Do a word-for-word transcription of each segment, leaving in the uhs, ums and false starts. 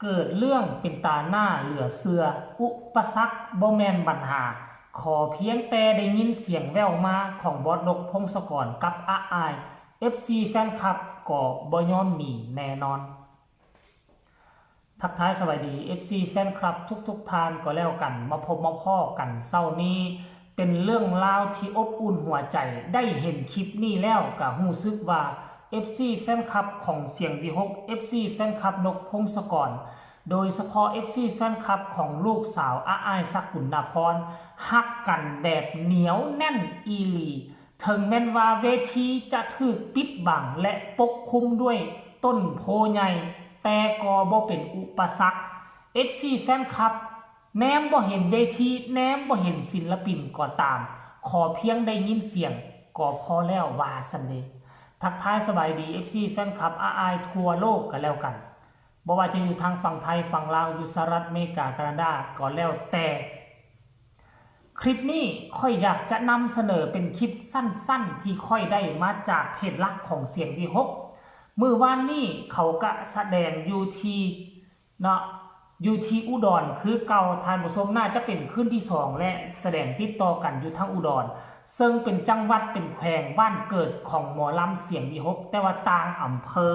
เกิดเรื่องเป็นตาหน้าเหลือเชื่อ อุปสรรคบ่แม่นปัญหา ขอเพียงแต่ได้ยินเสียงแว่วมาของบอสนกพงศกรกับอาอาย เอฟซี แฟนคลับก็บ่ยอมหนีแน่นอน ทักทายสวัสดี เอฟซี แฟนคลับทุกๆท่านก็แล้วกัน มาพบมาพ้อกันเช้านี้ เป็นเรื่องราวที่อบอุ่นหัวใจ ได้เห็นคลิปนี้แล้วก็รู้สึกว่า เอฟซี แฟนคลับของเสียงวีหก เอฟซี แฟนคลับนกพงศกร โดยเฉพาะ เอฟซี แฟนคลับของลูกสาวอาอายสกุลนพร ฮักกันแบบเหนียวแน่นอีหลี ถึงแม้นว่าเวทีจะถูกปิดบังและปกคลุมด้วยต้นโพธิ์ใหญ่ แต่ก็บ่เป็นอุปสรรค เอฟซี แฟนคลับ แนมบ่เห็นเวที แนมบ่เห็นศิลปินก็ตาม ขอเพียงได้ยินเสียงก็พอแล้วว่าซั้นเด้ ทักทายสบายดี เอฟซี แฟนคลับอาอายทั่วโลกกันแล้วกัน บ่ว่าจะอยู่ทางฝั่งไทย ฝั่งลาว อยู่สหรัฐอเมริกา แคนาดา ก็แล้วแต่ คลิปนี้ข้อยอยากจะนำเสนอเป็นคลิปสั้นๆ ที่ข้อยได้มาจากเพจหลักของเสียงวีหก มื้อวานนี้เขาก็แสดงอยู่ที่เนาะ อยู่ที่อุดรคือเก่า ท่านผู้ชม น่าจะเป็นคืนที่สองและแสดงติดต่อกันอยู่ทางอุดร ซึ่งเป็นจังหวัดเป็นแขวงบ้านเกิดของหมอลำเสียงวีหก แต่ว่าต่างอำเภอ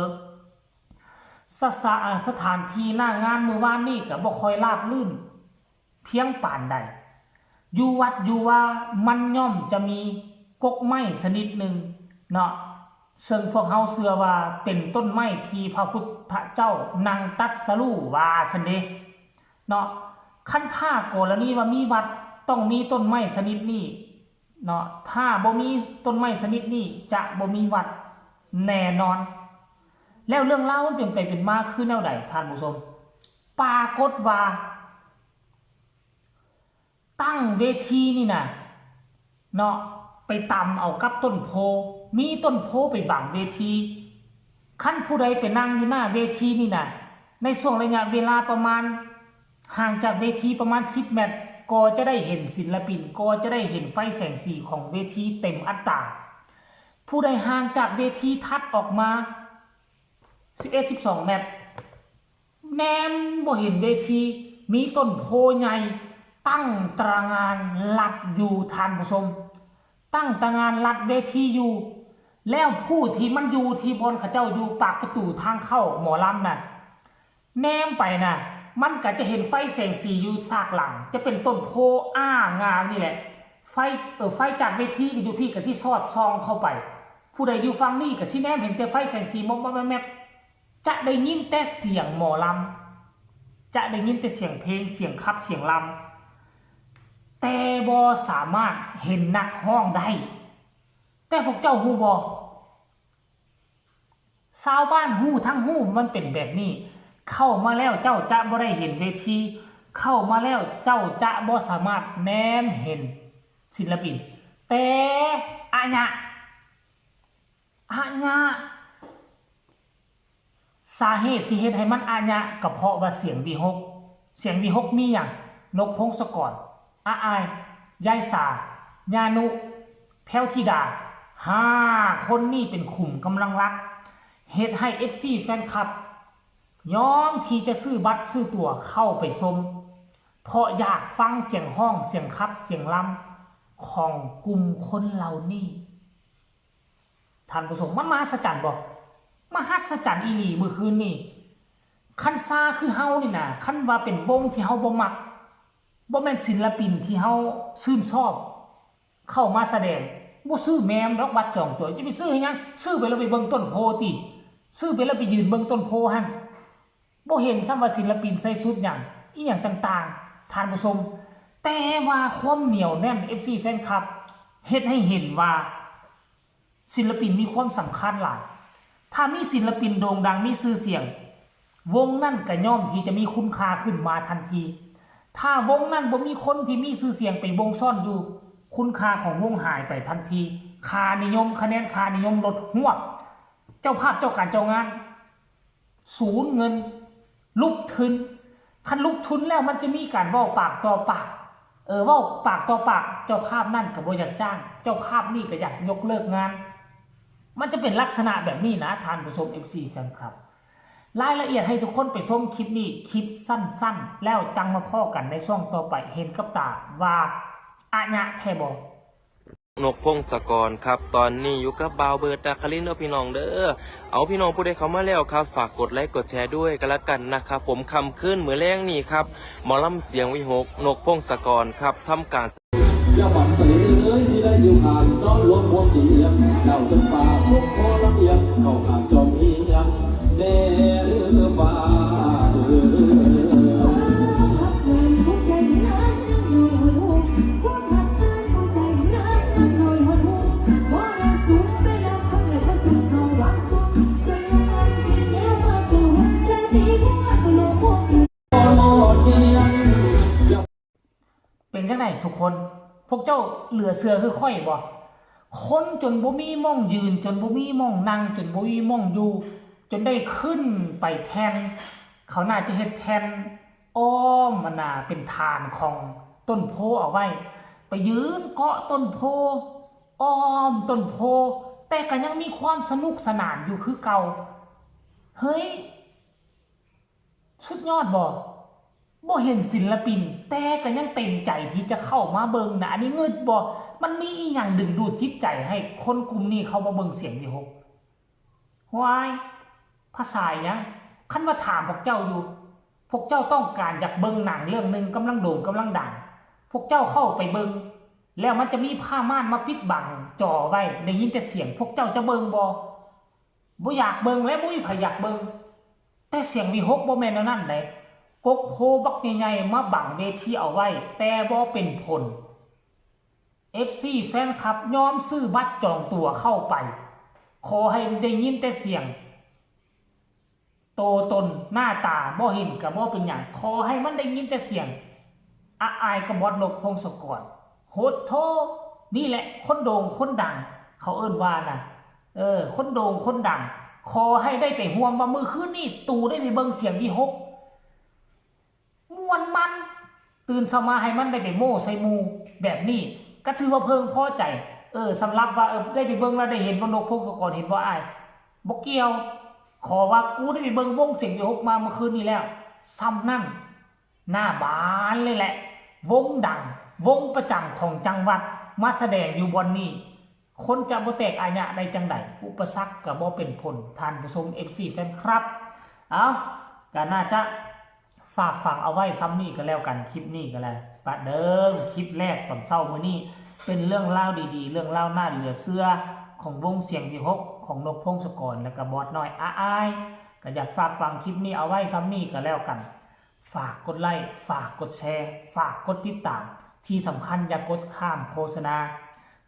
สะสะ อ่า สถานที่หน้างานมื้อวานนี้ก็บ่ค่อยราบรื่นเพียงปานใด อยู่วัดอยู่วามันย่อมจะมีกกไม้ชนิดหนึ่งเนาะ ซึ่งพวกเฮาเชื่อว่าเป็นต้นไม้ที่พระพุทธเจ้านั่งตรัสรู้ว่าซั้นเด้เนาะ คันถ้ากรณีว่ามีวัดต้องมีต้นไม้ชนิดนี้เนาะ ถ้าบ่มีต้นไม้ชนิดนี้จะบ่มีวัดแน่นอน แล้วเรื่องราวมันเป็นไปเป็นมาคือแนวใด ท่านผู้ชม ปรากฏว่า ตั้งเวทีนี่นะเนาะ ไปตำเอากับต้นโพธิ์ มีต้นโพธิ์ไปบังเวที คันผู้ใดไปนั่งอยู่หน้าเวทีนี่นะ ในช่วงระยะเวลาประมาณ ห่างจากเวทีประมาณสิบเมตร ก็จะได้เห็นศิลปิน ก็จะได้เห็นไฟแสงสีของเวทีเต็มอัตรา ผู้ใดห่างจากเวทีถัดออกมา สิบเอ็ด สิบสองเมตร แนมบ่เห็นเวที มีต้นโพธิ์ใหญ่ตั้งตระหง่านลัดอยู่ ท่านผู้ชม ตั้งตระหง่านลัดเวทีอยู่ แล้วผู้ที่มันอยู่ที่บ่อนเขาเจ้าอยู่ปากประตูทางเข้าหมอลำน่ะ แนมไปน่ะ มันก็จะเห็นไฟแสงสีอยู่ฉากหลัง จะเป็นต้นโพธิ์อ้างามนี่แหละ ไฟ เออ ไฟจากเวทีก็อยู่พี้ก็สิสอดส่องเข้าไป ผู้ใดอยู่ฝั่งนี้ก็สิแนมเห็นแต่ไฟแสงสีมอบๆแมบๆ จะได้ยินแต่เสียงหมอลำ จะได้ยินแต่เสียงเพลง เสียงขับ เสียงลำ แต่บ่สามารถเห็นนักฮ้องได้ แต่พวกเจ้าฮู้บ่ ชาวบ้านฮู้ทั้งฮู้มันเป็นแบบนี้ เข้ามาแล้วเจ้าจะบ่ได้เห็นเวที เข้ามาแล้วเจ้าจะบ่สามารถแนมเห็นศิลปิน แต่อะยะ อะยะ สาเหตุที่เฮ็ดให้มันอะยะก็เพราะว่าเสียงวีหก เสียงวีหกมีหยัง นกพงศกร อาอาย ยายสา ญานุ แพรวธิดา ห้าคนนี่เป็นขุมกำลังหลัก เฮ็ดให้ เอฟซี แฟนคลับ ยอมที่จะซื้อบัตรซื้อตั๋วเข้าไปชม เพราะอยากฟังเสียงฮ้อง เสียงขับ เสียงลำของกลุ่มคนเหล่านี้ ท่านผู้ชม มันมหัศจรรย์บ่ มหัศจรรย์อีหลีมื้อคืนนี่ คันซาคือเฮานี่นะ คันว่าเป็นวงที่เฮาบ่มัก บ่แม่นศิลปินที่เฮาชื่นชอบ เข้ามาแสดง บ่ซื้อแมมดอกบัตรจองตั๋ว จะไปซื้อหยัง ซื้อไปแล้วไปเบิ่งต้นโพธิ์ติ ซื้อไปแล้วไปยืนเบิ่งต้นโพธิ์หั่น บ่เห็นซ้ำว่าศิลปินใส่ชุดหยัง อีหยังต่างๆ ท่านผู้ชม แต่ว่าความเหนียวแน่น เอฟซี แฟนคลับ เฮ็ดให้เห็นว่า ศิลปินมีความสำคัญหลาย ถ้ามีศิลปินโด่งดังมีชื่อเสียง วงนั้นก็ย่อมที่จะมีคุณค่าขึ้นมาทันที ถ้าวงนั้นบ่มีคนที่มีชื่อเสียงไปบ่งซ่อนอยู่ คุณค่าของวงหายไปทันที ค่านิยม คะแนนค่านิยมลดฮวบ เจ้าภาพเจ้าการเจ้างาน สูญเงิน ลุกทุน คันลุกทุนแล้วมันจะมีการเว้าปากต่อปาก เออ เว้าปากต่อปาก เจ้าภาพนั่นก็บ่อยากจ้าง เจ้าภาพนี่ก็อยากยกเลิกงาน มันจะเป็นลักษณะแบบนี้นะ ท่านผู้ชม เอฟซี แฟนคลับ รายละเอียดให้ทุกคนไปชมคลิปนี้ คลิปสั้นๆ แล้วจั่งมาพ้อกันในช่วงต่อไป เห็นกับตาว่าอะยะแท้บ่ นกพงศกรครับ ตอนนี้อยู่กับบ่าวเบิร์ดนาคารินทร์เด้อพี่น้องเด้อ เอาพี่น้องผู้ใดเข้ามาแล้วครับ ฝากกดไลค์กดแชร์ด้วยกันละกันนะครับผม ค่ำคืนมื้อแลงนี้ครับ หมอลำเสียงวิหก นกพงศกรครับ ทำการ อย่าฝันไปเลยสิได้อยู่ข้างนอนหลวงพวงเตียงเจ้าจนป่าพวกคอลำเอียงเข้าข้างจอมเอียงแน่หรือฟ้าเออ เป็นจั่งใดทุกคน พวกเจ้าเหลือเชื่อคือข้อยบ่ คนจนบ่มีหม่องยืน จนบ่มีหม่องนั่ง จนบ่มีหม่องอยู่ จนได้ขึ้นไปแท่น เขาน่าจะเฮ็ดแท่นอ้อมมันน่ะเป็นฐานของต้นโพธิ์เอาไว้ ไปยืนเกาะต้นโพธิ์ อ้อมต้นโพธิ์ แต่ก็ยังมีความสนุกสนานอยู่คือเก่า เฮ้ย สุดยอดบ่ บ่เห็นศิลปิน แต่ก็ยังเต็มใจที่จะเข้ามาเบิ่งนะ อันนี้งึดบ่ มันมีอีหยังดึงดูดจิตใจให้คนกลุ่มนี้เข้ามาเบิ่งเสียงวิหก ว้าย ภาษาอิหยัง คันว่าถามพวกเจ้าอยู่ พวกเจ้าต้องการอยากเบิ่งหนังเรื่องหนึ่งกำลังโด่งกำลังดัง พวกเจ้าเข้าไปเบิ่ง แล้วมันจะมีผ้าม่านมาปิดบังจอไว้ ได้ยินแต่เสียง พวกเจ้าจะเบิ่งบ่ บ่อยากเบิ่งและบ่มีไผอยากเบิ่ง แต่เสียงวิหกบ่แม่นแนวนั้นเด้ กกโพบักใหญ่ๆมาบังเวทีเอาไว้ แต่บ่เป็นผล เอฟซี แฟนคลับยอมซื้อบัตรจองตั๋วเข้าไป ขอให้ได้ยินแต่เสียง โตตนหน้าตาบ่เห็นก็บ่เป็นหยัง ขอให้มันได้ยินแต่เสียง อะอายกับบอสนกพงศกร โหดโท นี่แหละคนโด่งคนดัง เขาเอิ้นว่านะ เออ คนโด่งคนดัง ขอให้ได้ไปร่วมว่ามื้อคืนนี้ตู่ได้ไปเบิ่งเสียงวิหก ม่วนมัน ตื่นเช้ามาให้มันได้ไปโม้ใส่หมู่แบบนี้ ก็ถือว่าเพิ่งพอใจ เออ สำหรับว่า เออ ได้ไปเบิ่งแล้วได้เห็นบ่นกพงศกร เห็นบ่อ้าย บ่เกี่ยว ขอว่ากูได้ไปเบิ่งวงเสียงวิหกมาเมื่อคืนนี้แล้ว ส่ำนั้น หน้าบานเลยแหละ วงดัง วงประจำของจังหวัด มาแสดงอยู่บ่อนนี้ คนจะบ่แตกอะยะได้จั่งใด อุปสรรคก็บ่เป็นผล ท่านผู้ชม เอฟซี แฟนคลับ เอ้า ก็น่าจะฝากฝังเอาไว้ส่ำนี้ก็แล้วกัน คลิปนี้ก็แล้ว ประเดิมคลิปแรกตอนเช้ามื้อนี้ เป็นเรื่องราวดีๆ เรื่องราวน่าเหลือเชื่อของวงเสียงวิหก ของนกพงศกร และก็บอสน้อยอะอาย ก็อยากฝากฝังคลิปนี้เอาไว้ส่ำนี้ก็แล้วกัน ฝากกดไลค์ ฝากกดแชร์ ฝากกดติดตาม ที่สำคัญอย่ากดข้ามโฆษณา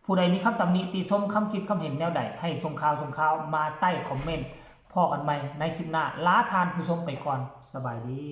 ผู้ใดมีคำตำหนิติชม คำคิดคำเห็นแนวใด ให้ส่งข่าวส่งข่าวมาใต้คอมเมนต์ พ้อกันใหม่ในคลิปหน้า ลาท่านผู้ชมไปก่อน สบายดี